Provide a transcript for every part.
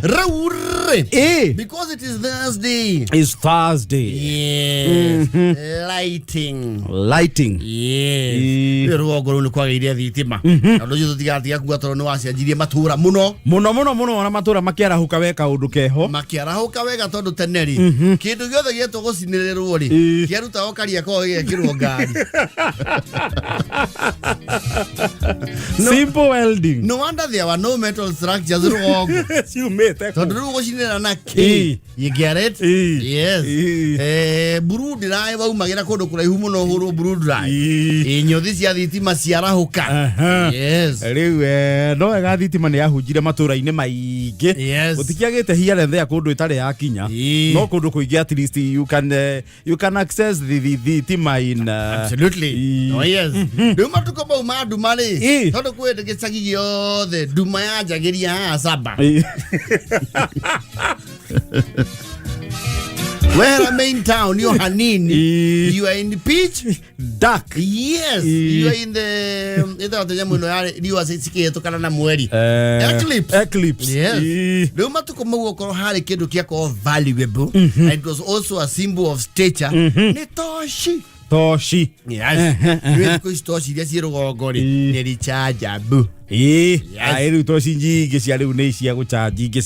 Rĩu rĩ, because it is Thursday. Is Thursday. Yes. Lighting. Lighting. Yes. Ĩĩ. Rĩu rũgongo rũu nĩ kwagĩire thitima. Na ũndũ ũcio tũtigatiga kuga tondũ nĩ wacenjirie matũra mũno. Mũno mũno mũno ona matũra makĩarahũka we kaũndũ keho. Makĩarahũka wega tondũ tene rĩ, kĩndũ gĩothe gĩetwo gũcinĩrĩrwo rĩ, kĩarutagwo Kariakoo gĩgekĩrwo ngari. Simple welding. No wonder there were no metal structures rũgongo. Ciumĩte kũ? Tondũ rĩu gũcinĩrĩra na kĩ? You get it? Yes. Blue dry waumagĩra kũndũ kũraihu mũno ũhũrwo blue dry. Nyũthi cia thitima ciarahũka. Yes. Rĩu no wega thitima nĩ yahunjire matũra-inĩ maingĩ. Gũtikĩagĩte here and there kũndũ ĩtarĩ yakinya. No kũndũ kũingĩ at least you can access the thitima in Absolutely. Oh, yes. Rĩu matukũ mau ma nduma rĩ, tondũ kwĩ hĩndĩ gĩcagi gĩothe nduma yanjagĩria haha saba. Wehera main town yo hanini. You are in pitch dark. Yes. You are in the ĩtagwo atĩa nyamũ ĩno ya riũa cikĩhĩtũkana na mweri. Eclipse. Eclipse. Yes. Rĩu matukũ mau okorwo harĩ kĩndũ kĩakorwo valuable and it was also a symbol of stature nĩ toci. Toci. Yes. Rĩu thikũ ici toci iria ciĩ rũgongo rĩ nĩ rechargeable. Ĩĩ. Aĩ rĩu toci nyingĩ cia rĩu nĩ cia gũchanji, ingĩ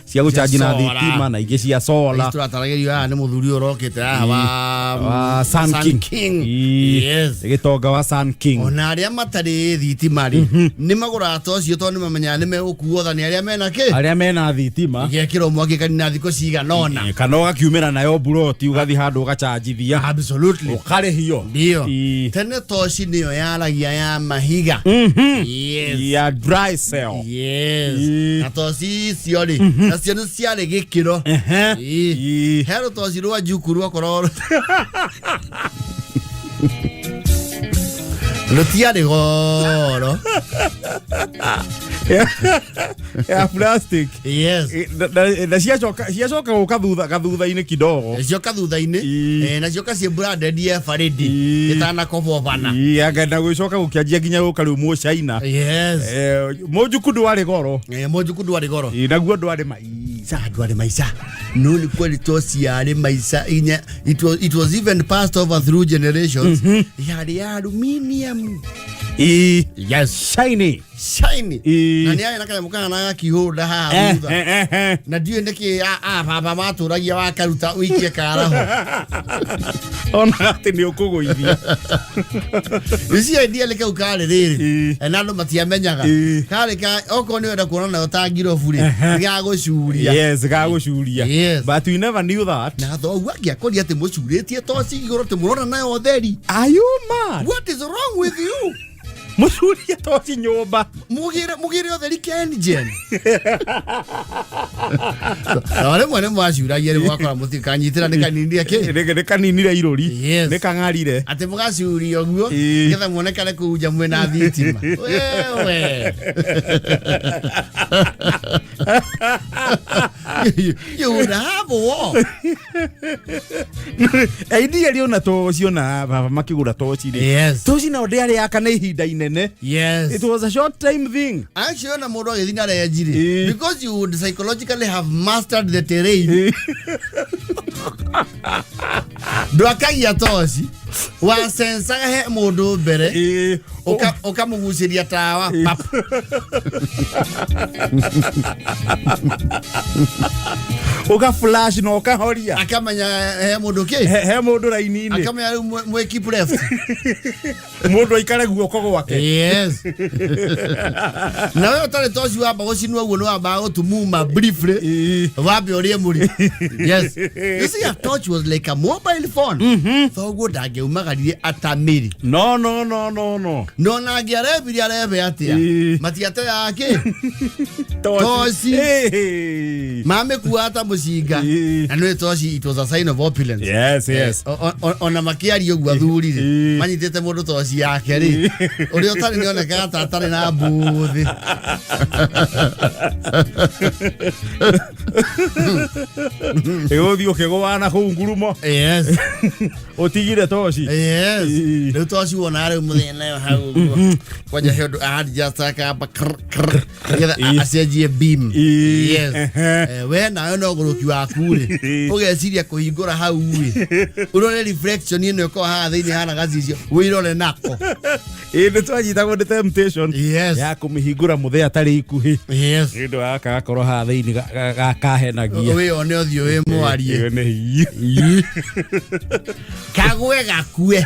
cia gũchanji na solar. thitima na ingĩ cia solar. Tũrataragĩrio haha nĩ mũthuri ũyũ ũrokĩte haha wa Wa Sun King. King. Yes. Gĩtonga wa Sun King. Ona arĩa matarĩ thitima rĩ, nĩ magũraga toci tondũ nĩ mamenyaga nĩ megũkuo tha nĩ arĩa mena kĩ. Arĩa mena thitima. Gĩekĩrwo mwaki kanina thikũ cigana ũna. Kana ũgakiumĩra nayo mburoti ũgathiĩ handũ ũgachanjithia. Absolutely. Ũkarĩhio. Ndio. Tene toci nĩyo yaragia ya mahiga. Yes. Ya dry cell. Yes. Na toci icio rĩ, nacio nĩ ciarĩ gĩkĩro. Ĩĩ. He rũtoci rwa njuku rwakorwo rũtiarĩ goro. Ya plastic. Yes. Na ciacoka gũka thutha gathutha-inĩ kidogo. Cioka thutha-inĩ. Nacio kacie branded ya Faridi itanakobobana. Ĩĩ, anga na gũcoka gũkĩanjia nginya gũka rĩu mũcaina. Yes. Mũnjuku ndwarĩ goro. Mũnjuku ndwarĩ goro. Ĩĩ, naguo ndwarĩ maica. Ndwarĩ maica. No nĩ kweli toci yarĩ maica inya it was even passed over through generations. Yarĩ ya aluminium. Ĩĩ. Yes. Shiny. Shiny. Ĩĩ. Na nĩ yarĩ na kanyamũ kahana gakihũnda haha thutha. Na ndiũĩ nĩkĩ a baba matũragia wakaruta ũikie karaho. Ona atĩ nĩ ũkũgũithia. Ici idea nĩ kau karĩ rĩrĩ. Na andũ matiamenyaga. Karĩ ka okorwo nĩ wenda kuona nayo ta ngirobu rĩ, nĩ gagũcuria. Yes, gagũcuria. Yes. But we never knew that. Na thoguo angĩakoria atĩ mũcurĩtie toci igũrũ atĩ mũrona nayo ũtheri. Are you mad? What is wrong with you? Mũcurie toci nyũmba. Mũgĩre ũtheri KenGen. Na rĩmwe nĩ mwacuragia rĩmwe wakora mũtikanyitĩra nĩ kaninire kĩ. Nĩ kaninire irũri. Yes. Nĩ kang'arire. Atĩ mũgacuria ũguo nĩgetha muonekane kũu nja mwĩna thitima. Wewe. You would have a war. Idea rĩ ona toci ona baba makĩgũra toci rĩ. Yes. Toci nao ndĩarĩ yakana ihinda inene. Yes. It was a short time thing. Actually, ona mũndũ agĩthiĩ na renji rĩ, because you would psychologically have mastered the terrain. Ndwakagia toci, wasensaga he mũndũ mbere, ũkamũgucĩria tawa pap. Ũka flash na ũkahoria. Akamenya he mũndũ kĩ? He mũndũ raini-inĩ. Akamenya rĩu mwĩ keep left. Mũndũ aikare guoko gwake. Yes. Na we ũtarĩ toci wamba gũcinwo ũguo nĩ wambaga gũtumuma briefly. Wambe ũrĩe mũri. Yes. You see, a torch was like a mobile phone. Thoguo ndangĩaumagarire atamĩri. No, no, no, no, no. No na angĩarebire arebe atĩa? Matiateaga kĩ? Toci. Mamĩkuaga ta mũcinga. Na nĩ toci it was a sign of opulence. Yes. Ona makĩaria ũguo athuri rĩ, manyitĩte mũndũ toci yake rĩ, ũrĩa ũtarĩ nĩ onekaga ta atarĩ na mbũthĩ. Ĩgũthiĩ ũkĩgũaga na kũu ngurumo. Yes. Ũtigire toci. Toci. Yes. Ĩĩ. Rĩu toci wona rĩu mũthenya nayo hau ũguo. Kwanja he ũndũ adjust akamba krr, krr, nĩgetha acenjie beam. Ĩĩ. Yes. Ehe. We nawe no ũgũrũki waku rĩ, ũgeciria kũhingũra hau rĩ, ũrore reflection ĩno ĩkoragwo haha thĩinĩ hana gacicio, wĩrore nako. Ĩĩ, nĩ twanyitagwo nĩ temptation Yes. ya kũmĩhingũra mũthee atarĩ ikuhĩ. Yes. Nĩ ũndũ wa gaka gakorwo haha thĩinĩ gakahenagia. Wĩyone ũthiũ wĩ mwarie. Ĩyo nĩ hinya. Kagwe gakue.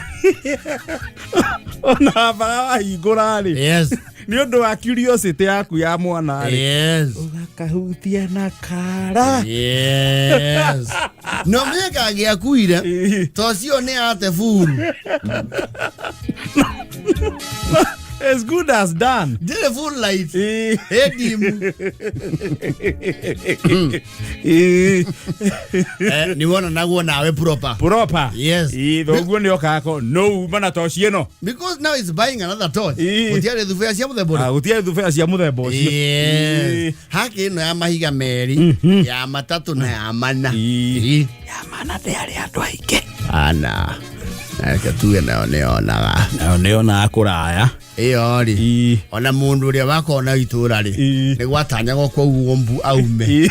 Ona wambaga wahingũra rĩ, Yes. nĩ ũndũ wa curiosity yaku ya mwana rĩ, Yes. ũgakahutia na kara. Yes. No menye kangĩakuire tocio nĩ ate buru. As good as done. Ndĩrĩ full light. Ĩĩ. Ĩndimu. Ĩĩ. Nĩ wona naguo nawe proper. Proper. Yes. Ĩĩ, thoguo nĩ okaga ko no uma na toci ĩno. Because now it's buying another torch. Ĩĩ. Gũtiarĩ thubea cia mũthemba ũrĩkũ? Ah, gũtiarĩ thubea cia mũthemba ũcio. Yes. Ĩĩ. Haki ĩno ya mahiga merĩ, ya matatũ na ya mana. Ĩĩ. Ĩĩ. Ya mana ndĩarĩ andũ aingĩ. Ana. Reke tuge nayo nĩyonaga. Nayo nĩyonaga kũraya. Ĩyo rĩ. Ĩĩ. Ona mũndũ ũrĩa wakona itũra rĩ, Ĩĩ. nĩ gwatanyagwo kwauo mbu aume. Ĩĩ.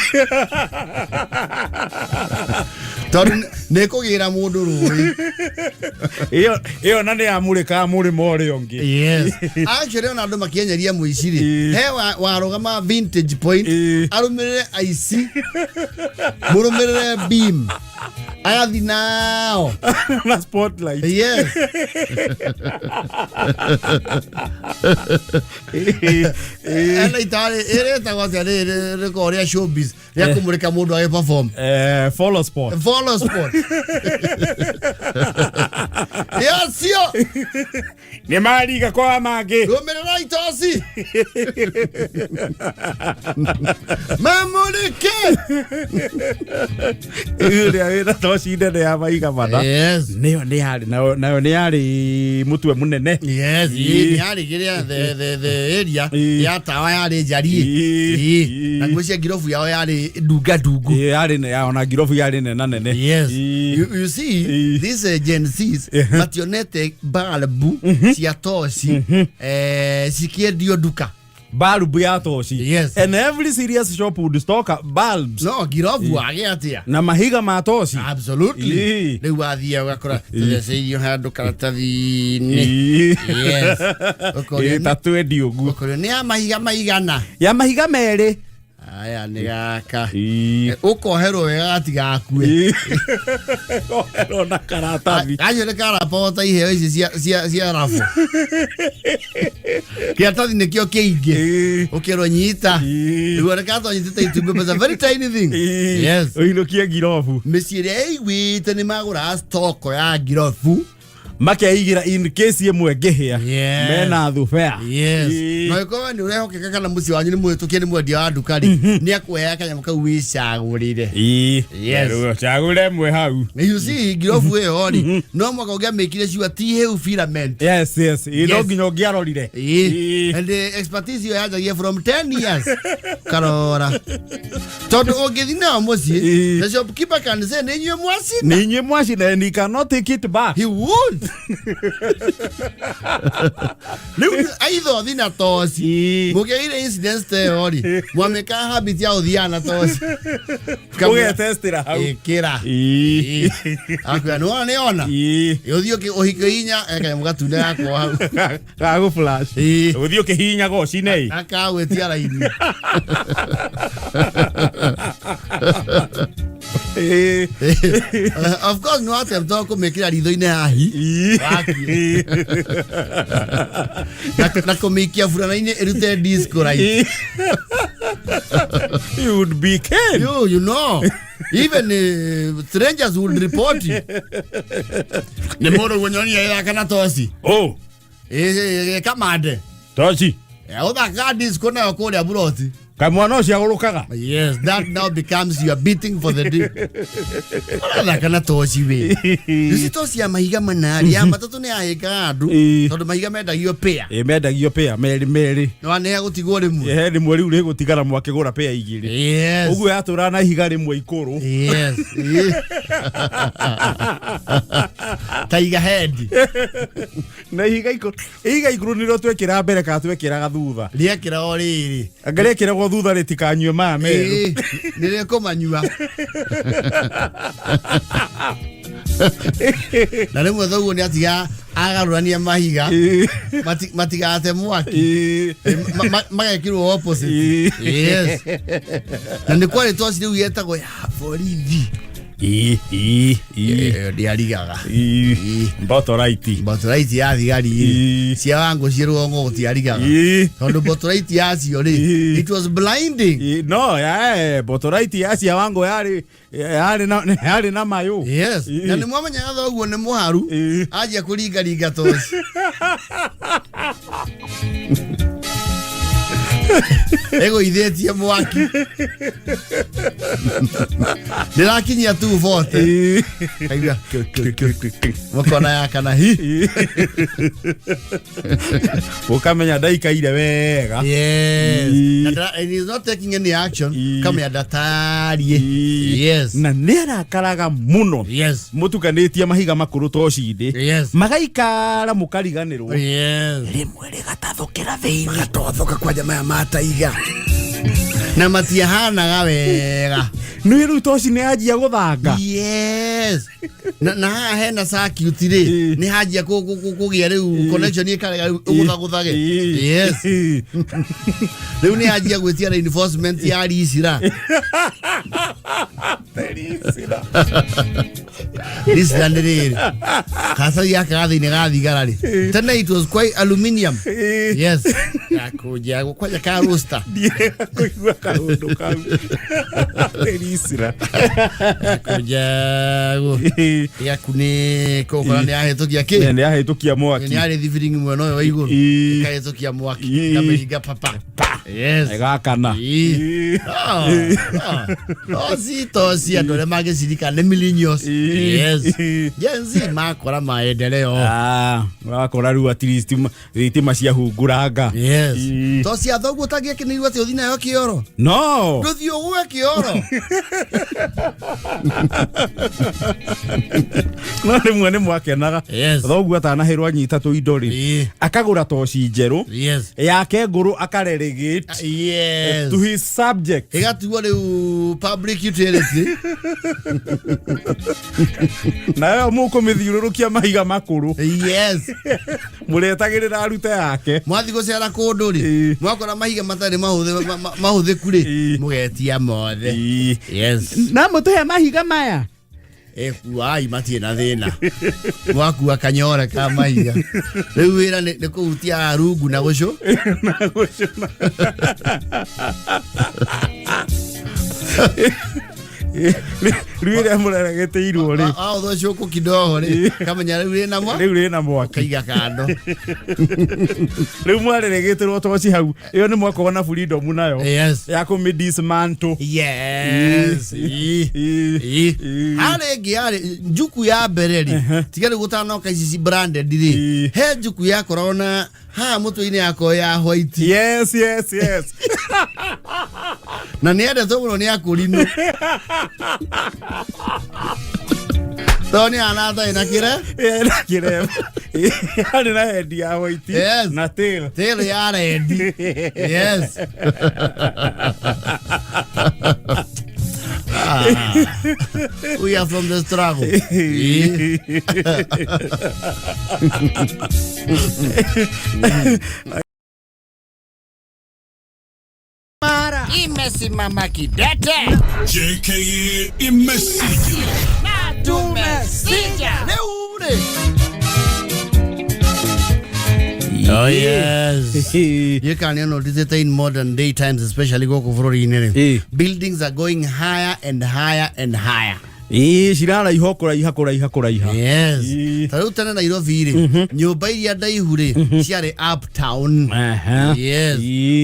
Tondũ nĩ kũgĩra mũndũ rũĩ. Ĩyo na nĩ yamũrĩkaga mũrĩmo ũrĩa ũngĩ. Yes. Actually ona andũ makĩenyeria mũici rĩ, Ĩĩ. he warũgama vintage point, Ĩĩ. arũmĩrĩre aici, mũrũmĩrĩre beam, agathi nao. Na spotlight. Yes. Ena itarĩ ĩrĩtagwo atĩa rĩrĩ rĩkoragwo rĩa showbiz rĩa kũmũrĩka mũndũ agĩ perform. Follow spot. Follow spot. Yacio. Nĩ mariga kwa mangĩ. Rũmĩrĩra itoci. Mamũrĩke. Ĩrĩa wĩna toci nene ya mahiga mana. Yes. Nĩyo nĩ yarĩ nayo nĩ yarĩ mũtwe mũnene. Yes, Ĩĩ. nĩ yarĩ kĩrĩa the area Ĩĩ. ya tawa yarĩ njariĩ. Ĩĩ. Ĩĩ. Na ngwĩciria ngirobu yao yarĩ ndunga ndungu. Ĩĩ, yarĩ ona ngirobu yarĩ nena nene. Yes. Ĩĩ. You see, Ĩĩ. these Gen Zs mationete balbu cia toci cikĩendio nduka. Bulb ya toci. Yes. And every serious shop would stock bulbs. No ngirobu wage atĩa? Na mahiga ma toci. Absolutely. Ĩĩ. Rĩu wathiĩ ũgakora tũtheceirio handũ karatathi-inĩ. Ĩĩ. Yes. Ũkorio Ĩĩ, ta twendi ũguo. ũkorio nĩ ya mahiga maigana. Ya mahiga merĩ. Aya nĩ gaka. Ĩĩ. Ũkoherwo wega gatigakue. Ĩĩ. Koherwo na karatathi. Kacio nĩ karapota iheo ici cia rabu. Kĩratathi nĩkĩo kĩingĩ. Ĩĩ. Ũkerwo nyita. Ĩĩ. Rĩu katonyitĩte itumbĩ but it's a very tiny thing. Ĩĩ. Yes. Ũinũkie ngirobu. Mĩciĩ ĩrĩa ĩiguĩte nĩ magũraga stoko ya ngirobu. Makeigĩra in case ĩmwe ngĩhĩa. Yes. Mena thubea. Yes. Ĩĩ. No ĩkorwo nĩ ũrehokeka kana mũciĩ wanyu nĩ mũhĩtũkie nĩ mwendia wa nduka rĩ, nĩ akũheaga kanyamũ kau wĩcagũrĩre. Ĩĩ. Yes. Rĩu ũcagũre ĩmwe hau. You see, ngirobu ĩyo rĩ, no mwaka ũngĩamĩkire sure ti hĩu filament. Yes. Ĩĩ, no Yes. nginya ũngĩarorire. Ĩĩ. Ĩĩ. And the expertise ĩyo yanjagia from 10 years. Karora. Tondũ ũngĩthiĩ nayo mũciĩ, Ĩĩ. the shopkeeper can say nĩ inyuĩ mwacina. Nĩ inyuĩ mwacina and he cannot take it back. He won't. Rĩu aitha ũthi na toci. Ĩĩ. Mũkĩgĩire incidents ta ĩyo rĩ, mwamĩka habit ya ũthiaga na toci. Ũgetestĩra hau. Ĩkĩra. Ĩĩ. Akwĩra nĩwona nĩona. Ĩĩ. Ũthiĩ ũhinya kanyamũ gatune gakwa hau. Gagũ flash. Ĩĩ. Ũthiĩ ũkĩhihinyaga ũcine. Akagwĩtia raini. Ĩĩ. Of course nĩ watemta kũmĩkĩra ritho-inĩ hahi Ĩĩ. Wakie. Na kũmĩikia burana-inĩ ĩrute disco right. Ĩĩ. You would be killed. You know even strangers would report you. Nĩ mũndũ guonyonia ĩthaka na toci. Oh, Ĩ kamande. toci. Ũthakaga disco nayo kũrĩa buroti. Kaĩ mwana ũcio agũrũkaga? Yes, that now becomes your beating for the day. Ũrathaka na toci we. Ici toci ya mahiga manarĩ ya matatũ nĩ yahĩkaga andũ Ĩĩ. tondũ mahiga mendagio pĩa. Ĩ mendagio pĩa merĩ merĩ. Nĩ wanea gũtigwo rĩmwe. He rĩmwe rĩu rĩgũtigara mwakĩgũra pĩa igĩrĩ. Yes. Ũguo yatũraga na ihiga rĩmwe ikũrũ. Yes. Ĩĩ. Taiga head. Na ihiga ikũrũ ihiga ikũrũ nĩrĩo twekĩra mbere kana twekĩraga thutha. Rĩekĩra o rĩrĩ. Anga rĩekĩragwo thutha rĩtikanyue maya merũ. Ĩĩ, nĩ rĩkũmanyua. Na rĩmwe thoguo nĩ atiga agarũrania mahiga matigate mwaki. Magekirwo opposite. Yes. Na nĩ kwarĩ toci rĩu yetagwo ya borithi. Ĩĩ, ĩĩ, ĩĩ. Ĩyo ndĩarigaga. Ĩĩ. Mbotoraiti. Mbotoraiti ya thigari rĩ, cia wangũ ciĩ rũgongo gũtiarigaga. Tondũ mbotoraiti yacio rĩ, it was blinding. Ĩĩ, no ya mbotoraiti ya cia wangũ yarĩ yarĩ na yarĩ na mayũ. Yes. Na nĩ mwamenyaga thoguo nĩ mũharu anjia kũringaringa toci. Ĩgũithĩtie mwaki. Ndĩrakinyia 240. Kaigua kĩ, kĩ, kĩ, kĩ. Mũkona yakana hi. Ũkamenya ndaikaire wega. Yes. Na and he's not taking any action. Kamenya ndatariĩ. Yes. Na nĩ arakaraga mũno. Yes. Mũtukanĩtie mahiga makũrũ toci-inĩ. Yes. Magaikara mũkariganĩrwo. Yes. Rĩmwe rĩgatathũkĩra thĩinĩ. Magatothoka kwanja maya mataiga. Na matiahanaga wega. Nĩ rĩu toci nĩ yanjia gũthanga. Yes. Na haha hena circuit rĩ, nĩ hanjia kũgĩa rĩu connection ĩkarega rĩu ũgũthagũthage. Yes. Rĩu nĩ yanjia gwĩtia reinforcement ya ricira. Ricira nĩ rĩrĩ. Kacai gaka ga thĩinĩ ga thigara rĩ. Tene it was quite aluminium. Yes. Gakũnja kwanja ka roaster. Ndiega kũigua kaũndũ kau. Ricira. Gakũnja gakunĩka ũkora nĩ yahĩtũkia kĩ? Nĩ yahĩtũkia mwaki. Nĩ yarĩ thibiringi mwena ũyũ wa igũrũ. Ĩkahĩtũkia mwaki. Ĩkamĩringa papa. Yes. Ĩgakana. Ĩĩ. Toci toci andũ arĩa mangĩcirika nĩ millennials. Yes. Gen Z makora maendeleo. Ah, ũrakora rĩu at least thitima ciahunguranga. Yes. Toci ya thoguo ũtangĩakeneirwo atĩ ũthiĩ nayo kĩoro. No. Ndũthiĩ ũgwe kĩoro. No rĩmwe nĩ mwakenaga. Yes. Thoguo atanahĩrwo anyita tũindo rĩ. Akagũra toci njerũ. Yes. Yake ngũrũ akarelegate. Yes. To his subject. Ĩgatuo rĩu public utility. Nayo mũkũmĩthiũrũrũkia mahiga makũrũ. Yes. Mũretagĩrĩra arute yake. Mwathiĩ gũcera kũndũ rĩ, mwakora mahiga matarĩ mahũthĩku rĩ, mũgetia mothe. Yes. Na mũtũhe mahiga maya. Kuai matirĩ na thĩna. Mwakua kanyore ka mahiga. Rĩu wĩra nĩ kũhutia rungu na gũcũ. Na gũcũ. Rĩu ĩrĩa mũreregete-irwo rĩ. Waũthwo cũkũ kidogo rĩ, kamenya rĩu rĩna mwa. Rĩu rĩna mwaki. Kaiga kando. Rĩu mwareregĩtĩrwo toci hau, ĩyo nĩ mwakorwo na freedom nayo. Yes. Ya kũmĩ dismantle. Yes. Harĩ ĩngĩ yarĩ njuku ya mbere rĩ, tiga rĩu gũtanoka ici ci branded rĩ, he njuku yakoragwo na haha mũtwe-inĩ yakoragwo ya white. Yes, yes, yes. Na nĩ endetwo mũno nĩ akũrinũ. Tondũ nĩ hana atarĩ na kĩre. Na kĩremba. Yarĩ na head ya white. Yes. Na tail. Tail ya red. Yes. We are from the struggle. Imesimama kidete. JKA imesija. Na tumesija. Leo. Oh yes. You can notice it in modern day times, especially gũkũ bũrũri-inĩ rĩ. Buildings are going higher and higher and higher. Ĩĩ, ciraraiha o kũraiha kũraiha kũraiha. Yes. Ĩĩ. Ta rĩu tene Nairobi rĩ, nyũmba iria ndaihu rĩ, ciarĩ uptown. Yes.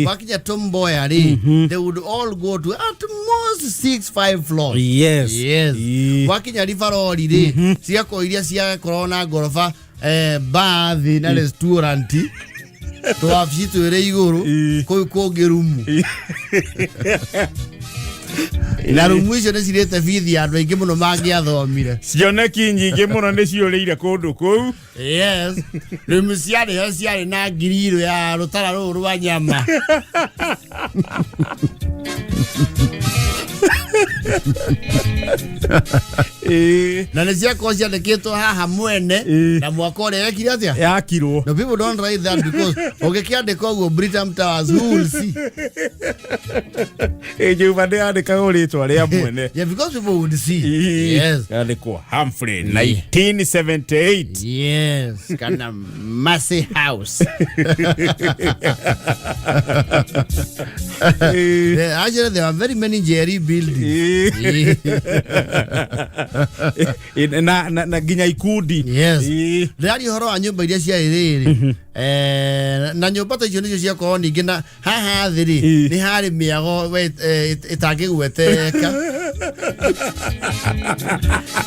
Wakinya Tom Mboya rĩ, they would all go to at most 6 5 floors. Yes. Wakinya Rivaroli rĩ, cigakorwo iria ciakorwo na ngoroba, bathi na restaurant, twabici twĩrĩ igũrũ. Kũu kũngĩ rumu na rumu icio nĩ cirĩte bithi ya andũ aingĩ mũno mangĩathomire. Cioneki nyingĩ mũno nĩ ciũrĩire kũndũ kũu. Yes, rumu ciarĩ ho ciarĩ na ngiriro ya rũtara rũu rwa nyama. Na nĩ ciakorwo ciandĩkĩtwo haha mwene na mwaka ũrĩa wekire atĩa. Yakirwo. No, people don't write that because ũngĩkĩandĩka ũguo, Britam Towers, who will see? Ĩ, nyũmba nĩ yandĩkagwo rĩtwa rĩa mwene. Yeah, because people would see. Yes. Yandĩkwo Humphrey 1978. Yes, kana Massey House. Yeah, actually there are very many Jerry buildings. Ĩ, na nginya ikundi. Yes. Ndĩraria ũhoro wa nyũmba iria ciarĩ rĩrĩ, na nyũmba ta icio nĩcio ciakorwo ningĩ na haha thĩ rĩ, nĩ harĩ mĩago we, ĩtangĩgweteka.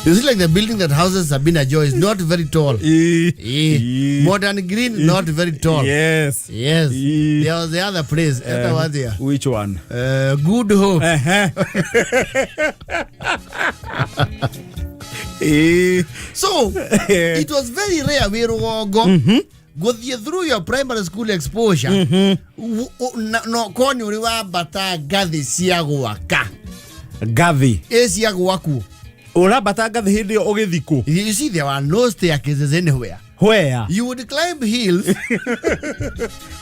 You see, like the building that houses Sabina Joy is not very tall. Modern Green, not very tall. Yes. There was the other place. Eta was there. Which one? Good Hope. So it was very rare wĩ rũgongo gũthiĩ through your primary school exposure no korwo nĩ ũrĩ wambata ngathĩ cia gwaka. Ngathĩ. Ĩ, cia gwaku. Ũrambata ngathĩ hĩndĩ ĩyo ũgĩthiĩ kũ? You see, there were no staircases anywhere. Where? You would climb hills.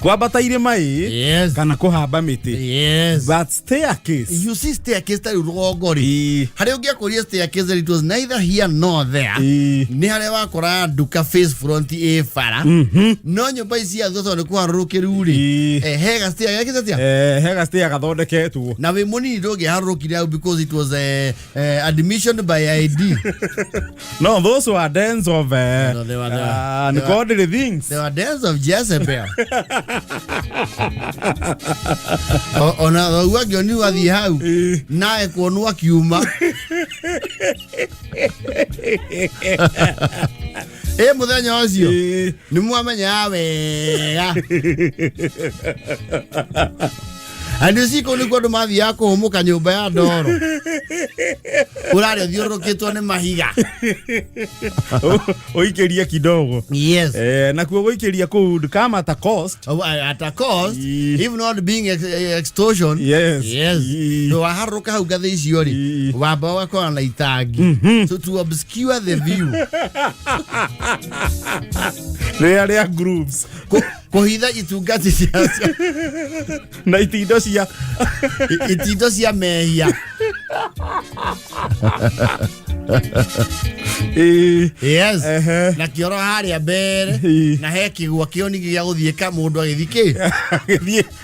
Kwambata irĩma, ĩ. Kana kũhamba mĩtĩ. But staircase. You see, staircase ta rĩu rũgongo rĩ, harĩa ũngĩakũria staircase, it was neither here nor there. Nĩ harĩa wakora nduka face front ĩ bara, no nyũmba ici cia thutha nĩ kũharũrũkĩru rĩ, hega staircase atĩa? Eh, hega stair gathondeketwo. Na wĩ mũnini ndũngĩharũrũkire hau because it was admission by ID. No, those were dens of No, ungodly things. They were dens of Jezebel. Ona thoguo angĩoni wathiĩ hau nawe kuonwo akiuma ĩ mũthenya ũcio nĩ mwamenyaga wega. And you see, kũu nĩkuo andũ mathiaga kũhũmũka nyũmba ya ndoro ũrarĩa ũthiũrũrũkĩtwo nĩ mahiga. Ũikĩrie kidogo. Yes. Nakuo gũikĩria kũu kama at a cost. Oh, at a cost, Ii. if not being extortion. Yes. No waharũka hau ngathĩ icio rĩ, wamba ũgakora na itangi, so to obscure the view. Rĩrĩa rĩa groups. Kũhitha itungati na itindo cia itindo cia mehia. Yes. Na kĩoro harĩa mbere na he kĩgwa kĩoni gĩa gũthiĩka mũndũ agĩthiĩ kĩ.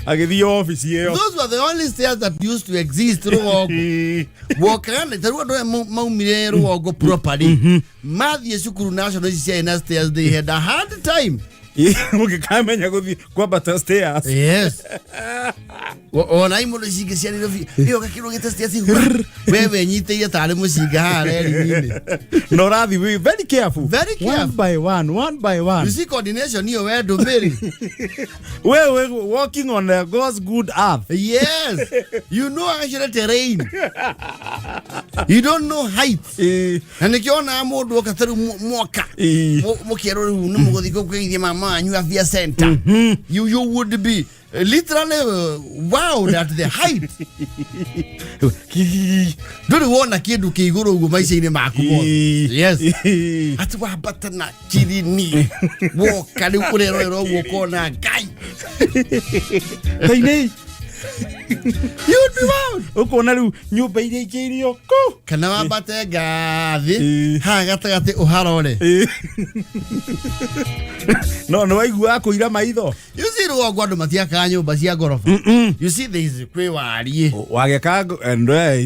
Agĩthiĩ obici ĩyo. Those were the only stairs that used to exist rũgongo. Wokaga na tarĩu andũ aya maumire rũgongo properly mathiĩ cukuru national ici ciarĩ na stairs, they had a hard time. Mũngĩkamenya gũthiĩ kwambata stairs. Yes. Ona imwe cingĩ cia Nairobi ĩyo gakĩrũgĩte stairs igũrũ, we wenyitĩire tarĩ mũcinga haha reri-inĩ. Na ũrathiĩ wĩ very careful. Very one careful. by one, one by one. You see, coordination hiyo we ndũmĩrĩ. We walking on God's good earth. Yes, you know actually terrain, you don't know height. Na nĩkĩo onaga mũndũ oka tarĩu mwaka mũkerwo rĩu nĩ mũgũthiĩ kũgeithia mama wanyu afia center, you would be literally wowed at the height. Ndũrĩ wona kĩndũ kĩ igũrũ ũguo maica-inĩ maku mothe. Yes. Atĩ wambata na kirini woka rĩu ũrerorera ũguo ũkona Ngai. Tainei. You would be wowed. Ũkona rĩu nyũmba iria ikĩirio kũ. Kana wambate ngathĩ Ĩĩ. haha gatagatĩ ũharore. Ĩĩ. No nĩ waiguaga kũira maitho. You see, rũgongo andũ matiakaga nyũmba cia ngoroba. You see, there is kwĩ wariĩ. Wagĩaka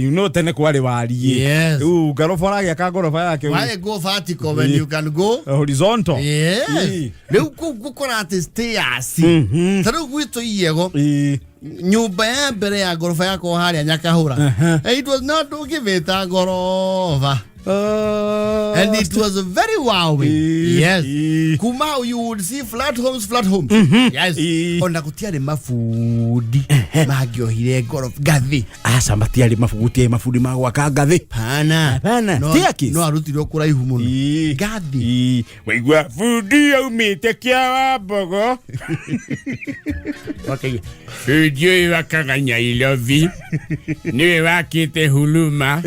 you know tene kwarĩ wariĩ. Yes. Rĩu ngoroba ũragĩaka ngoroba yake. Why go vertical when you can go? Horizontal. Yes. Ĩĩ. Rĩu kũu ngũkora atĩ stairs. Ta rĩu gwitũ Iyego, nyũmba ya mbere ya ngoroba yakwa harĩa Nyakahũra. It was not ũkĩmĩta ngoroba. And it was very wowing. Yes. Kuma hau you would see flat homes, flat homes. Yes. Ona gũtiarĩ mabundi mangĩohire ngoroba ngathĩ. Aca, matiarĩ mabu, gũtiarĩ mabundi ma gwaka ngathĩ. Pana. Hapana. No, Staircase. no arutirwo kũraihu mũno. Ngathĩ. Waigua bundi aumĩte kĩa wa mbogo. Okay. Bundi ũyũ wakaga Nyairobi nĩwe wakĩte Huruma.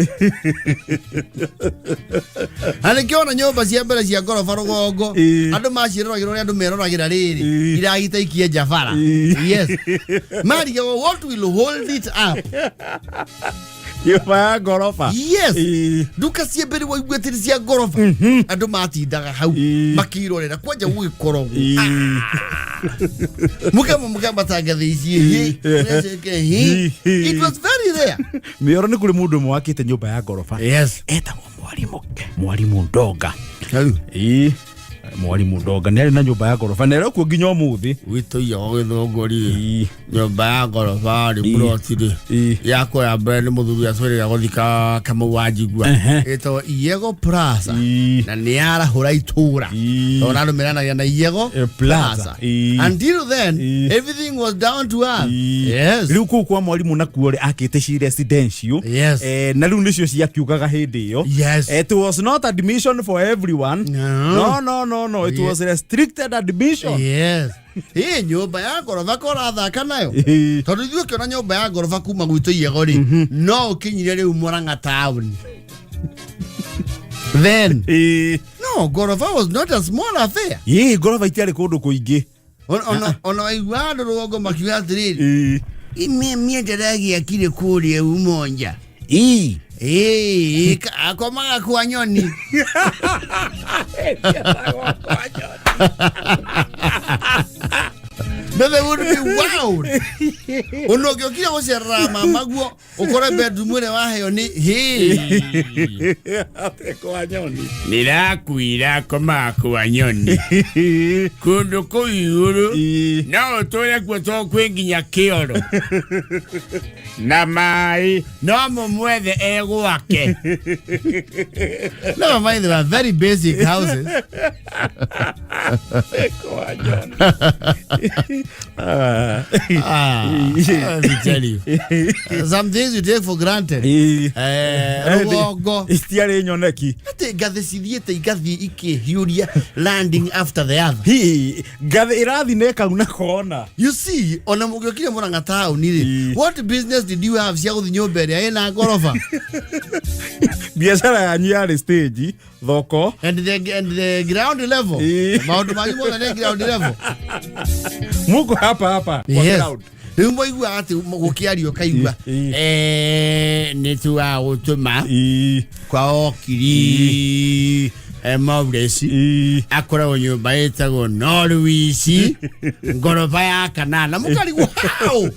Na nĩkĩo nyũmba cia mbere cia ngoroba rũgongo andũ maciĩroragĩra ũrĩa andũ meroragĩra rĩrĩ iragita ikienja bara. Yes, marigagwo what will hold it up. Nyũmba ya ngoroba. Yes. Nduka cia mbere waigua atĩ nĩ cia ngoroba, andũ matindaga hau makĩirorera kwanja gũgĩkorogwo mũkama mũkambata ngathĩ ici hi, mũgaceke hi. It was very rare. Mĩoro nĩ kũrĩ mũndũ ũmwe wakĩte nyũmba ya ngoroba. Etagwo mwarimũ Ndonga. Ĩĩ, mwarimũ Ndonga nĩ arĩ na nyũmba ya ngoroba na ĩrĩ kuo nginya ũmũthĩ. Witũ Iyego Gĩthũngũri, nyũmba ya ngoroba rĩ, ploti rĩ, yakwo ya mbere nĩ mũthuri atwĩrĩga gũthika Kamau wa Njigua, ĩtagwo Iyego Plaza. Na nĩ yarahũra itũra tondũ andũ meranagia na Iyego Plaza. Plaza. Until then, everything was down to earth. Yes. Rĩu kũu kwa mwarimũ nakuo rĩ, akĩte ci residential. Na rĩu nĩcio ciakiugaga hĩndĩ ĩyo. It was not admission for everyone. No. No, no, no, no. It was restricted admission. Yes, ĩ nyũmba ya ngoroba ko ũrathaka nayo, tondũ ithuĩ ũkĩona nyũmba ya ngoroba kuma gwitũ Iyego rĩ, no ũkinyire rĩu Mũrang'a taũni then. No, ngoroba was not a small affair. Ĩĩ, ngoroba itiarĩ kũndũ kũingĩ. Ona waigua andũ rũgongo makiuga atĩrĩrĩ, mĩenderagĩakire kũrĩa Umonja. Ĩĩ, akomaga kwa nyoni. No, they would be wowed. Ona ũngĩokire gũcerera mama guo ũkore bedroom ĩrĩa waheo nĩ hĩ. Kwa nyoni. Nĩrakwĩra akomaga kwa nyoni kũndũ kũu igũrũ. No ũtũre kuo to kwĩ nginya kĩoro na maĩ, no mũmwethe e gwake. Never mind, they were very basic houses. Kwa nyoni. Ah, let me tell you. Some things you take for granted. Rũgongo. Itiarĩ nyoneki. Atĩ ngathĩ cithiĩte igathiĩ ikĩhiũria landing after the other. Hi, ngathĩ ĩrathi na ĩkauna kona. You see, ona mũngĩokire Mũrang'a taũni rĩ, what business did you have cia gũthiĩ nyũmba ĩrĩa ĩna ngoroba? Biacara yanyu yarĩ stage thoko. And the ground level. Maũndũ manyu mothe nĩ ground level. Muko hapa hapa kwa ground. Rĩu mwaiguaga atĩ gũkĩario kaigua nĩ tũgagũtũma kwa okiri Mauresi, akoragwo nyũmba ĩtagwo Norwich, ngoroba ya kanana, mũkarigwo how.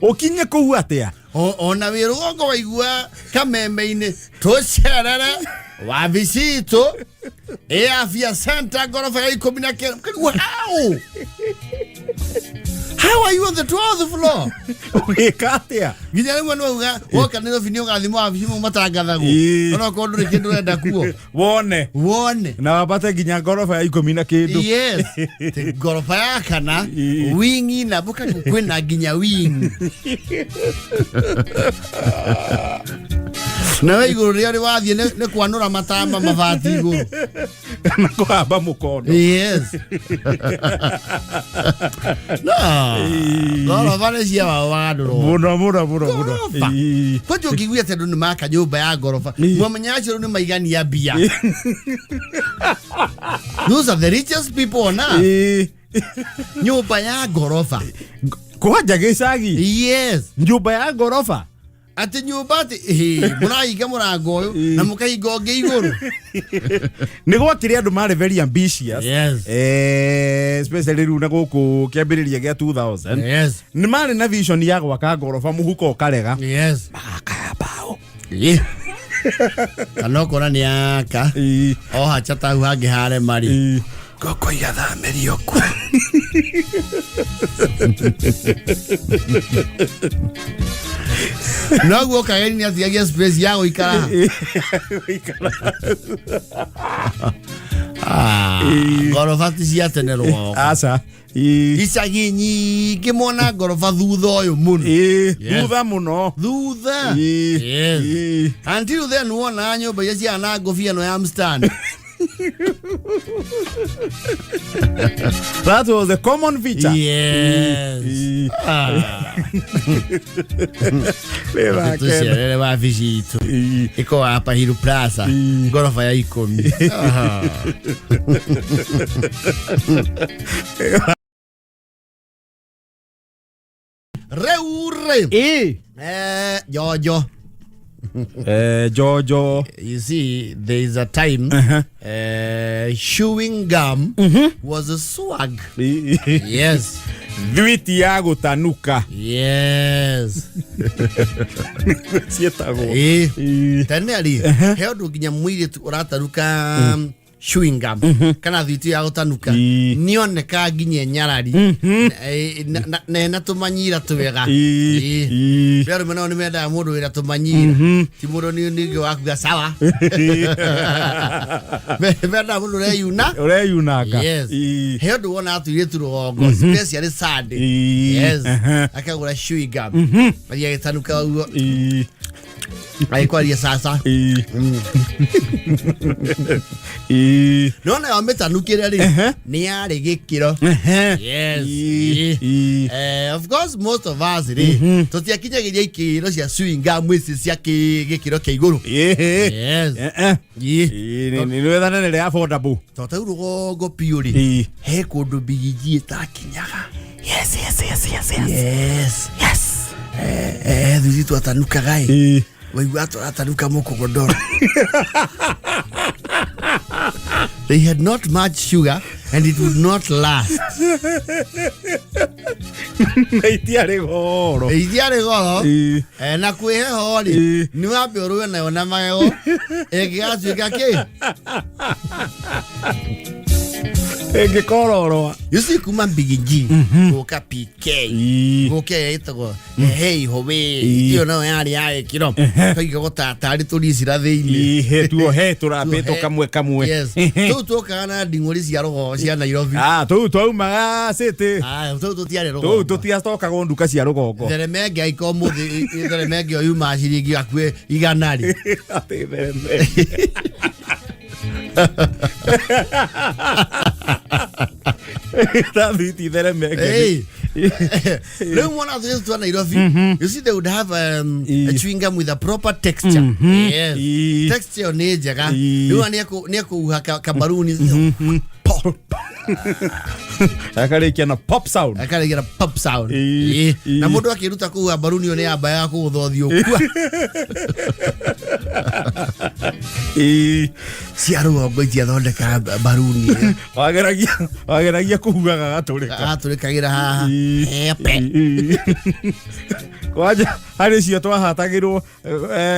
Ũkinye kũu atĩa? Ona wĩ rũgongo waigua kameme-inĩ, tũcerere wabici itũ ĩ Afya Center, ngoroba ya 19, mũkarigwo how are you on the 12th floor? Ũgĩka atĩa? Nginya rĩmwe nĩ wauga woka Nairobi nĩ ũgathiĩ mawabici mau matangathagwo, onokorwo ndũrĩ kĩndũ ũrenda kuo. Wone. Wone. Na wambate nginya ngoroba ya ikũmi na kĩndũ. Yes. Ti ngoroba ya kana, wingi na mũkarigwo kwĩna nginya wing, nawe igũrũ rĩrĩa rĩ wathiĩ nĩ kwanũra matamba mabati igũrũ. Kana kũhamba mũkondo. Yes, no, ngoroba nĩ cia wao wa andũ rũgongo. Mũno mũno mũno mũno. Ngoroba. Kwanja ũngĩigua atĩ andũ nĩ maka nyũmba ya ngoroba, mwamenya acio rĩu nĩ maigania mbia. Those are the richest people on earth. Nyũmba ya ngoroba. Kwanja gĩcagi. Yes. Nyũmba ya ngoroba. Atĩ nyũmba atĩ ĩhĩ, mũrahinga mũrango ũyũ na mũkahinga ũngĩ igũrũ. Nĩ gwakĩrĩ andũ marĩ very ambitious. Yes. Especially rĩu na gũkũ kĩambĩrĩria gĩa 2000. Yes. Nĩ marĩ na vision ya gwaka ngoroba mũhuko ũkarega. Yes. Magakaya mbaũ. Ĩ. Kana ũkona nĩ aka Ĩ. o hacha tau hangĩ harema rĩ. Ĩ. Ngoko igathamĩrio kuo. Noguo kageni nĩ atigagia space ya gũikara. Ah, ngoroba ti cia tene rũgongo. Aca. Ĩ. Icagi nyingĩ mona ngoroba thutha ũyũ mũno. Ĩ. Yes. Thutha mũno. Thutha. Ĩ. Yes. Ĩ. Until then wona nyũmba iria cihana ngũbia ĩno ya mstani. That was a common feature. Yes. Ĩ. Ah. Nĩ wakena. Tũcerere wabici itũ. Ĩ. Ĩkoragwo hapa Hill Plaza Ĩ. ngoroba ya 10. Ah. Rĩu rĩ Ĩ. Jojo. Jojo. You see, there is a time chewing gum was a swag. Ĩ. Yes. Thwiti ya gũtanuka. Yes. Ciĩtagwo. Ĩ. Ĩ. Tene rĩ, he ũndũ nginya mũirĩtu ũratanuka chewing gum kana thwiti ya gũtanuka Ĩ. nĩoneka nginya nyarari na ena tũmanyira twega. Ĩ. Ĩ. Ĩ. Rĩu arũme nao nĩ mendaga mũndũ wĩna tũmanyira, ti mũndũ ningĩ wakuga sawa. Mendaga mũndũ ũreyuna. Ũreyunanga. Yes. Ĩ. He ũndũ wonaga tũirĩtu rũgongo especially Sunday. Ĩ. Yes. Akagũra chewing gum athiĩ agĩtanuka ũguo Ĩ. agĩkwaria sasa. Ĩ. Ĩ. No nayo mĩtanukĩre rĩ nĩ yarĩ gĩkĩro. Yes. Ĩ. Ĩ. Of course most of us rĩ tũtiakinyagĩria ikĩro cia chewing gum ici cia gĩkĩro kĩa igũrũ. Ĩ. Yes. Eh. Ĩ. Ĩ, nĩ wethanene rĩ affordable. Tondũ ta rĩu rũgongo biũ rĩ Ĩ. he kũndũ bigiji ĩtakinyaga. Yes, yes, yes, yes, yes. Yes. Yes. Thuthi twatanukaga ĩ Ĩ. waigua tũratanuka mũkogodoro. They had not much sugar and it would not last. Na itiarĩ goro. Itiarĩ goro. Ĩ. Na kwĩ heho rĩ Ĩ. nĩ wambe ũrũe nayo na magego ĩngĩgatuĩka kĩ. Ĩngĩkororoa. You see kuma mbigiji gũka PK Ĩ. gũka ĩrĩa ĩtagwo hei howe Ĩ. ĩyo nayo yarĩ ya gĩkĩro tũiga gũtatarĩ tũricira thĩinĩ. Ĩ, tuohe tũrambĩtwo kamwe kamwe. Yes. Tũu tuokaga na nding'ũri cia rũgongo cia Nairobi. Ah, tũu twaumaga city. Ah, tũu tũtiarĩ Tũu rũgongo. tũtiacokagwo nduka cia rũgongo. Theremenge aika ũmũthĩ theremenge ĩyo yuma ciringi hakuhĩ 100 rĩ. Atĩ theremenge. Ta thwiti theremenge. Hey. Rĩu mwana tũirĩtu twa Nairobi, you see they would have a Ĩ. chewing gum with a proper texture. Yes. Ĩ. Texture ĩyo nĩ njega. Ĩ. Rĩu nĩ ekũhuha kabaruni. Pop. Akarĩkia na pop sound. Akarĩkia na pop sound. Ĩ. Ĩ. Ĩ. Na mũndũ akĩruta kũhuha baruni ĩyo nĩ yamba ya kũgũtha ũthiũ kua. Ĩ. Cia rũgongo itiathondekaga baruni ĩyo. Wageragia kũhuhaga gatũrĩka. Gatũrĩkagĩra haha. Ĩ. Epe. Ĩ. Kwanja harĩ cio twahatagĩrwo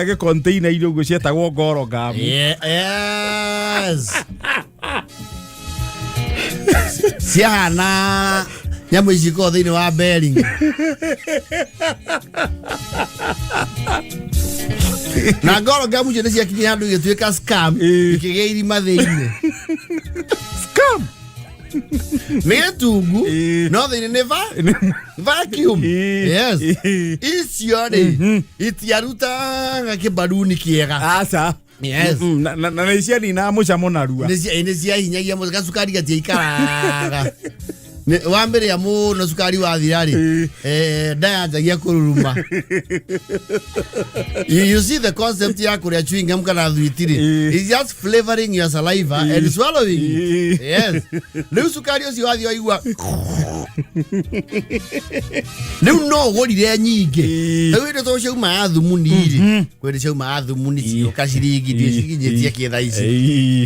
gĩkonteina-inĩ ũguo cietagwo ngoro ngamu. Yes. Ciahana nyamũ ici ikoragwo thĩinĩ wa bearing. Na ngoro ngamu icio nĩ ciakinyire handũ igĩtuĩka scam Ĩ. ikĩgĩa irima thĩinĩ. Scam. Nĩ gĩtungu Ĩ. no thĩinĩ nĩ vacuum. Ĩ. Yes. Ĩ. Icio rĩ itiarutaga kĩbaruni kĩega. Aca. Yes. Na nĩ cianinaga mũcamo narua. Nĩ ciahinyagia mũno gacukari gatiaikaraga. Wambĩrĩria mũno cukari wathira rĩ, nda yanjagia kũruruma. You see, the concept ya kũrĩa chewing gum kana thwiti rĩ, is just flavoring your saliva and swallowing it. Yes, rĩu cukari ũcio wathiĩ waigua rĩu no ũgũrire nyingĩ. Rĩu indo to ciauma ya thumuni rĩ, kwĩ ciauma ya thumuni cigĩũka ciringi ndiĩ cikinyĩtie kĩ thaa ici.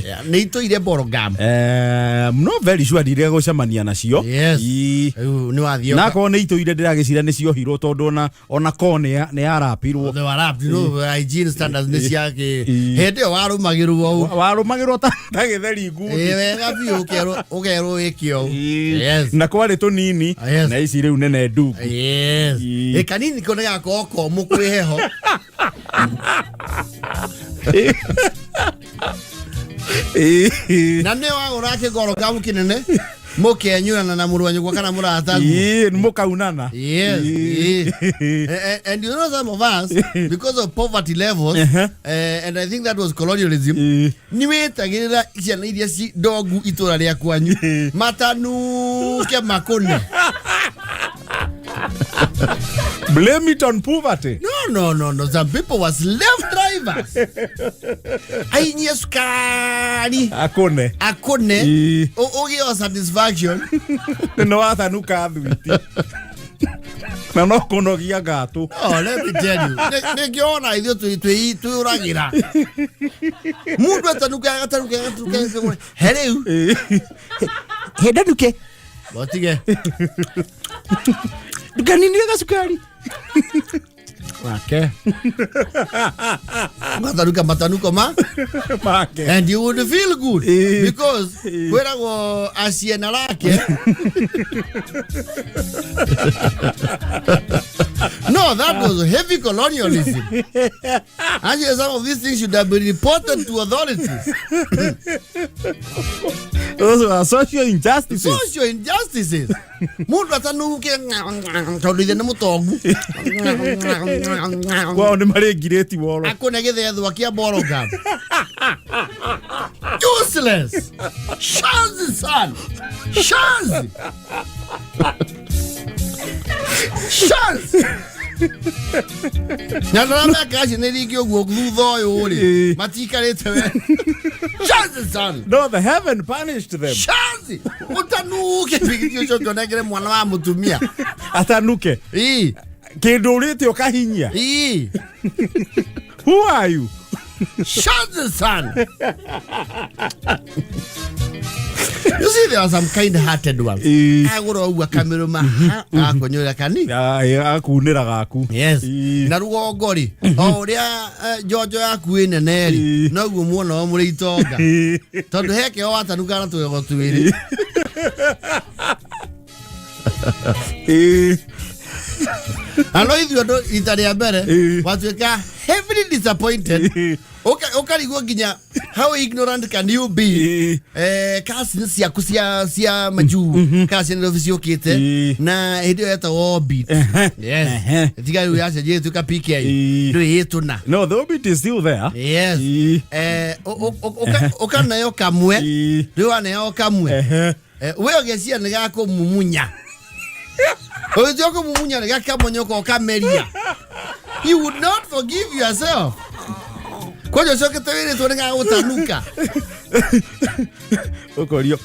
Yeah, nĩ itũire borogam. I'm not very sure ndirĩa gũcemania nacio. Rĩu nĩ wathiĩ Na akorwo nĩ itũire, ndĩragĩcira nĩ ciohirwo, tondũ ona ko nĩ yarapirwo. They were wrapped, hygiene standards nĩ cia kĩ hĩndĩ ĩyo warũmagĩrwo ũũ. Warũmagĩrwo ta gĩtheri ngundi. Ĩ, wega biũ, ũkerwo wĩke ũũ. Na kwarĩ tũnini. Na ici rĩu nene ndungu. Ĩ, kanini ko nĩ gakorwo komũ kwĩ heho. Na nĩ wagũra kĩgoro gamu kĩnene, mũkenyurana na mũrũ wa nyũkwa kana mũrataguo. Nĩ mũkaunana. Yes. And you know, some of us, because of poverty levels, and I think that was colonialism, nĩ wĩtagĩrĩra ciana iria ci ndongu itũra rĩa kwanyu matanuke makũne. Blame it on poverty. No. Some people were slave drivers. Ainyie cukari. Akune. Akune. Ũgĩo satisfaction. Nĩ watanuka thwiti na no kũnogia ngatũ. Oh, let me tell you. Nĩkĩona ithuĩ twĩũragĩra. Mũndũ atanuka, agatanuka, agatanuka, agatanuka. He rĩu. Hendanuke. Botige. Ndũkaninire gacukari. Wake. Matanuka matanuko ma. Make. And you would feel good. Because kwĩragwo aciena lake. No, that was heavy colonialism. Actually, some of these things should have been reported to authorities. Those were social injustices. Social injustices. Mundu atanuke tondu ithe nĩ mũtongu. Kwao nĩ marĩ ngirĩti woro. Akune gĩthethwa kĩa borogam. Useless. Shanzi son. Shanzi. Shanzi. Na ndarameka acio nĩ ringĩ ũguo thutha ũyũ rĩ, matikarĩte we. Shanzi son. No, the heaven punished them. Shanzi. Ũtanuke bigiti ũcio ũkĩonengere mwana wa mũtumia. Atanuke. Kĩndũ ũrĩte ũkahinyia. Who are you? Shanzi son. You see, there are some kind-hearted ones. Agũra ũguo akamĩrũma akũnyũra kani. Akunĩra gaku. Yes. Na rũgongo rĩ, o ũrĩa njonjo yaku ĩ nene rĩ, noguo muona o mũrĩ itonga. Tondũ he kĩo watanuka na tũgego twĩrĩ. Na no ithuĩ andũ rita rĩa mbere watuĩka heavily disappointed. Ũkarigwo nginya how ignorant can you be? Cousins ciaku cia majuu kana cia Nairobi ciũkĩte na hĩndĩ ĩyo yetagwo Orbit. Yes. Tiga rĩu yacenjia ĩtuĩka PK. Ndũĩ ĩtũna. No, the Orbit is still there. Yes. Ũkaneo kamwe. Rĩu waneo kamwe. We ũgĩcia nĩ gakũmumunya. Ũgĩtua kũmumunya nĩ gakamonyoka ũkameria. You would not forgive yourself. Kwanja ũcokete wĩrĩtwo nĩ gagũtanuka. Ũkorio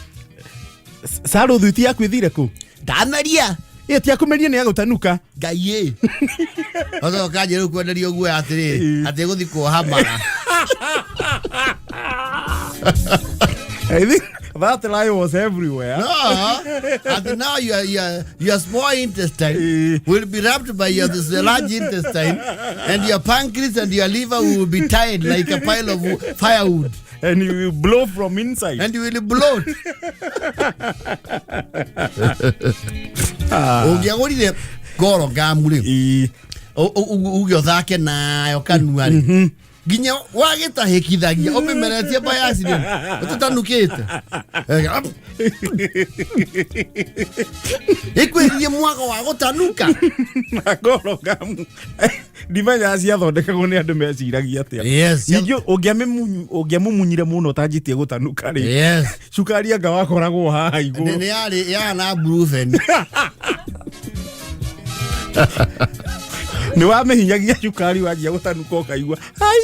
Saro, thuiti yaku ĩthire kũ? Ndameria. Ĩ ti akũmeria, nĩ agũtanuka. Ngai ĩ. Ũcoka kanjĩra rĩu kwenderio guoya atĩrĩrĩ, atĩ gũthiĩ kuoha mara. I think that lie was everywhere. No, and now your small intestine will be wrapped by your this large intestine, and your pancreas and your liver will be tied like a pile of firewood, and you will blow from inside. And you will bloat. Ũngĩagũrire ngoro ngamu rĩ, Uge ũthake nayo kanua rĩ, nginya wagĩtahĩkithagia ũmĩmeretie by accident ũtatanukĩte, ĩkwĩririe mwago wa gũtanuka. Na ngorogamu ndimenyaga ciathondekagwo nĩ andũ meciragia atĩa. Ningĩ ũngĩamumunyire mũno ũtanjĩtie gũtanuka rĩ, cukari anga wakoragwo haha igũrũ. Nĩ yarĩ yana brufen. Nĩ wamĩhinyagia cukari wanjia gũtanuka ũkaigua hai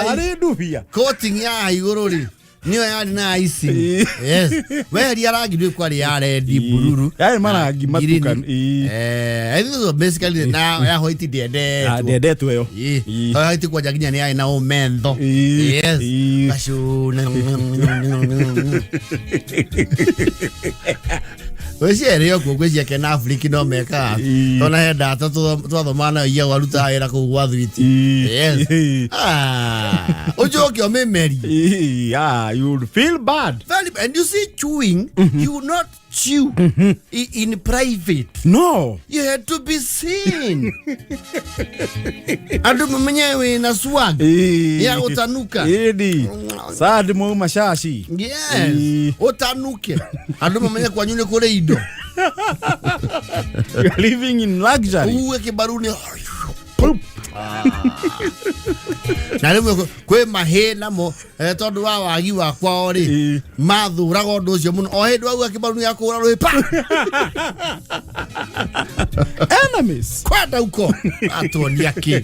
karĩ ndubia. Coating ya igũrũ rĩ, nĩyo yarĩ na icing. Yes, weheria rangi ndwĩ kwarĩ ya red, bururu. Yarĩ marangi matukanu. Eh, I think it was basically na ya white ndiendetwo. Ndendetwo ĩyo. Ĩĩ. White kwanja nginya nĩ yarĩ na ũmentho. Yes. Gacuna. Gwĩciria ĩrĩ okuo, gwĩciria Ken Africa no mekaga. Tona he data twathomaga nayo ia warutaga wĩra kũu gwa thwiti. Yes. Ah, ũcoke ũmĩmerie. Yeah, you would feel bad. Very, and you see, chewing, you will not chew in private. No. You had to be seen, andũ mamenye wĩna swag ya gũtanuka. Ĩni sadi mwauma shashi. Yes. Ũtanuke andũ mamenye kwanyu nĩ kũrĩ indo. You're living in luxury. Uwe kĩbaruni na rĩmwe kwĩ mahĩ namo, tondũ wa wagi wa kwao rĩ, mathũraga ũndũ ũcio mũno o hĩndĩ wauga kĩbaruni ya kũgũra rwĩ pa. Enemies. Kwenda huko atuonia ki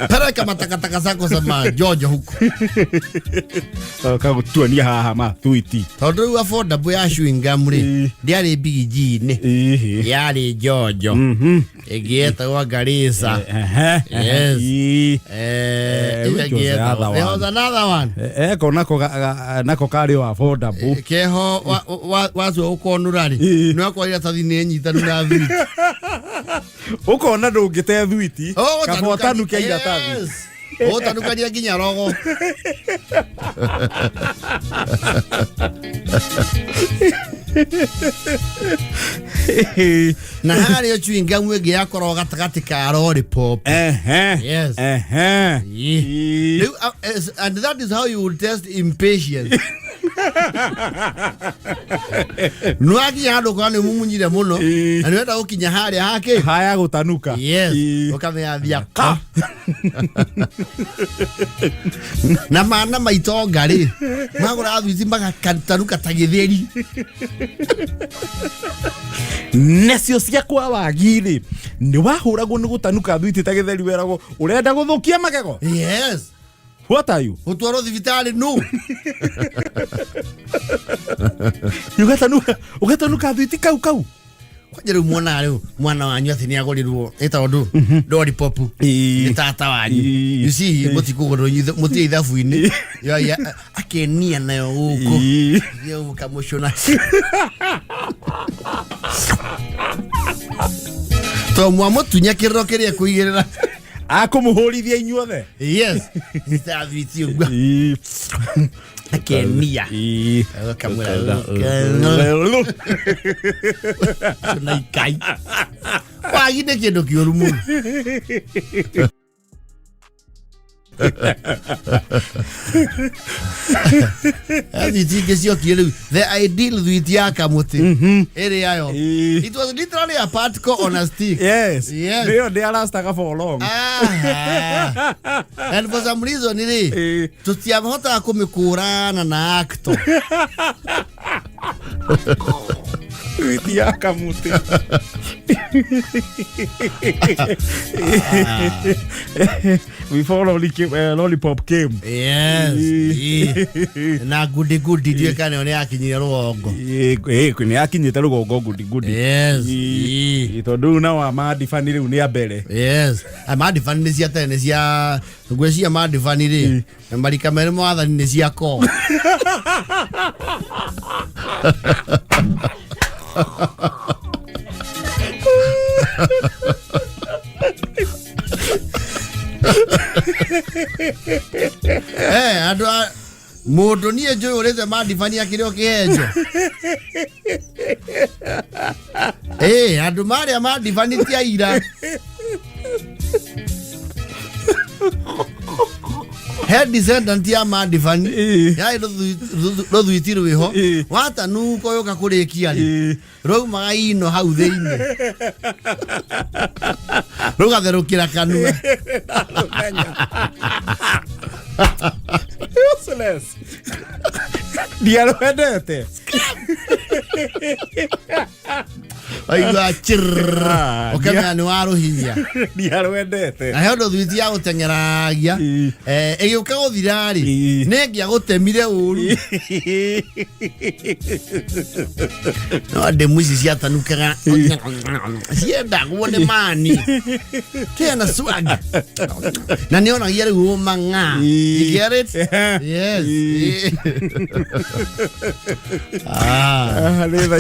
pereka matakataka zako za majojo huko. Kagũtuonia haha ma thuiti. Tondũ rĩu affordable ya chewing gum rĩ, ndĩarĩ bigiji-inĩ, yarĩ njonjo ĩngĩ yetagwo Garissa. Yes. Which was ĩyo ĩngĩ the yetagwo other There one? was another one. Eko nako nako karĩ o affordable. Keho watua ũkonũra rĩ, nĩ wakorwo iratathi nĩ nyitanu na thwiti. Ũkona ndũngĩte thuiti Oh, kaba ũtanuke iratathi. Yes. Ũtanukania nginya rogo. Na harĩa chewing gum ĩngĩ yakorwo gatagatĩ ka lollipop. Yes. Rĩu, and that is how you will test impatience. Nĩwakinya handũ ũkona nĩ mumunyire mũno na nĩwenda gũkinya harĩa hakĩ haya gũtanuka. Yes. Ũkamĩathia ka na mana maitonga rĩ, magũraga thwiti magatanuka ta gĩthĩri. Nacio cia kwa wagi rĩ, nĩ wahũragwo nĩ gũtanuka thuiti ta gĩtheri, weragwo ũrenda gũthũkia magego. What are you? Ũtwarwo thibitarĩ nũ. Ũgatanuka ũgatanuka thuiti kau kau. Kwanja rĩu mwana, rĩu mwana wanyu atĩ nĩ agũrĩrwo ĩ tondũ lollipop nĩ tata wanyu. You see, mũtikũgũrĩrwo mũtirĩ ithabu-inĩ. Akenia nayo gũkũ. Thiĩ ũkamũcũna to mwamũtunya kĩrĩro kĩrĩa kũigĩrĩra. Akũmũhũrithia inyuothe. Yes, thwiti ũguo akenia kamwĩra cũna ikai wagi nĩ kĩndũ kĩũru mũno. Thwiti ingĩ ciokire rĩu, the ideal thwiti ya kamũtĩ ĩrĩ yayo, it was literally a particle on a stick. Yes. Nĩyo ndĩarastaga for long. Ah. And for some reason rĩ, tũtiahotaga kũmĩkũrana na actor. Thuiti ya kamũtĩ before lollipop came. Yes. Ĩĩ. Na goody goody ndiũĩ kana ĩyo nĩ yakinyire rũgongo. Nĩ yakinyĩte rũgongo goody goody. Yes. Tondũ rĩu nao amandibani rĩu nĩ a mbere. Yes. Mandibani nĩ cia tene, nĩ cia ngwĩciria mandibani rĩ, marika merĩ mawathani nĩ cia koo. Andũ a mũndũ niĩ njũĩ ũrĩte mandibani akĩrĩ o kĩhenjo. Andũ marĩa mandibani ti aira. He descendant ya Madivani Ĩĩ. yarĩ rũthwiti rwĩho. Ĩĩ. Watanuka ũyũka kũrĩkia rĩ, Ĩĩ. rwaumaga ino hau thĩinĩ rũgatherũkĩra kanua. Useless. Ndiarwendete. Waigua chirr, Ah, ũkamenya nĩ warũhinya. Ndiarwendete. Na he ũndũ thwiti ya gũteng'eragia. Ĩĩ. Ĩgĩũka gũthira rĩ, Ĩĩ. nĩ ĩngĩagũtemire ũru. No ndemu ici ciatanukaga ciendagwo nĩ mani kena swag na nĩ onagia rĩu ũmang'a. You get it? Yes. Ah. Ah, nĩ tha